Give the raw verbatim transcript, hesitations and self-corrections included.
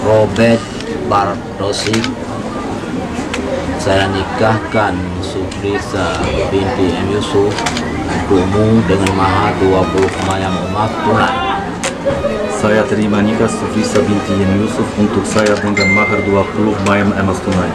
Robert Bardosik, saya nikahkan Sufrisa binti M Yusuf untukmu dengan mahar dua puluh mayam emas tunai. Saya terima nikah Sufrisa binti M Yusuf untuk saya dengan mahar dua puluh mayam emas tunai.